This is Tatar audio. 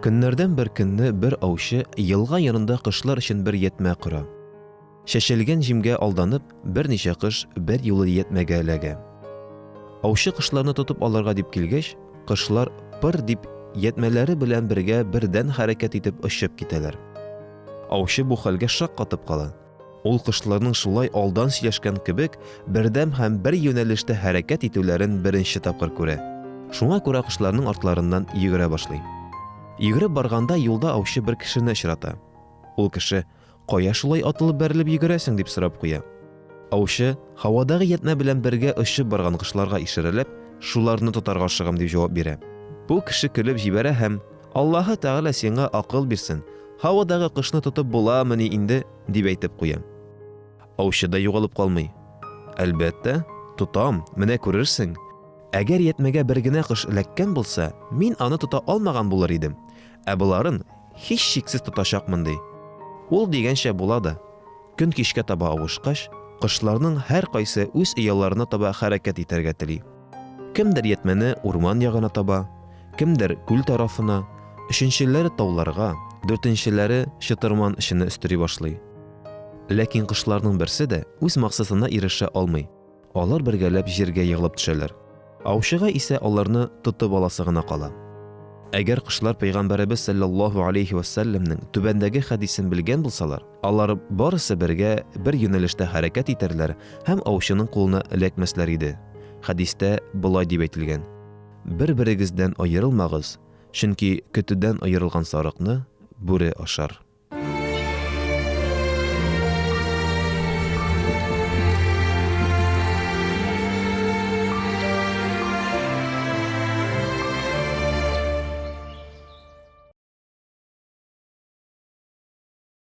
Көннәрдән бер көнне бер аучы елга янында кошлар өчен бер ятьмә кора. Чәчелгән җимгә алданып, берничә кош бер юлы ятьмәгә эләгә. Аучы кошларны тотып алырга дип килгәч, кошлар пыр дип ятьмәләре белән бергә бердән хәрәкәт итеп очып китәләр. Аучы бу хәлгә шаккатып кала. Ул кошларның шулай алдан сөйләшкән кебек, бердәм һәм бер юнәлештә хәрәкәт итүләрен беренче тапкыр күрә. Шуңа күрә кошларның артларыннан йөгерә башлый. Йөгереп барганда юлда аучы бер кешене очрата. Ул кеше, Кая шулай атылып бәрелеп йөгерәсең, дип сорап куя. Аучы, һавадагы ятьмә белән бергә очып барган кошларга ишарәләп, шуларны тотарга ашыгам, дип җавап бирә. Бу кеше көлеп җибәрә һәм, Аллаһы Тәгалә сиңа акыл бирсен, һавадагы кошны тотып буламыни инде, дип әйтеп куя. Аучы да югалып калмый. Әлбәттә, тотам, менә күрерсең. Әгәр ятьмәгә бер генә кош эләккән булса, мин аны тота алмаган булыр идем. Ә боларын һичшиксез тотачакмын, ди. Ул дигәнчә була да. Көн кичкә таба авышкач, кошларның һәркайсы үз ояларына таба хәрәкәт итәргә тели. Кемдер ятьмәне урман ягына таба, кемдер күл тарафына, өченчеләре тауларга, дүртенчеләре чытырман эченә өстери башлый. Ләкин кошларның берсе дә үз максатына ирешә алмый, алар бергәләп җиргә егылып төшәләр. Аучыга исә аларны тотып аласы гына кала. Әгәр кошлар пәйгамбәребез салләллаһу алейһи вә сәлләмнең түбәндәге хәдисен белгән булсалар, алар барысы бергә бер юнәлештә хәрәкәт итәрләр һәм аучының кулына эләкмәсләр иде. Хәдистә болай дип әйтелгән, Бер-берегездән аерылмагыз, чөнки көтүдән аерылган сарыкны бүре ашар.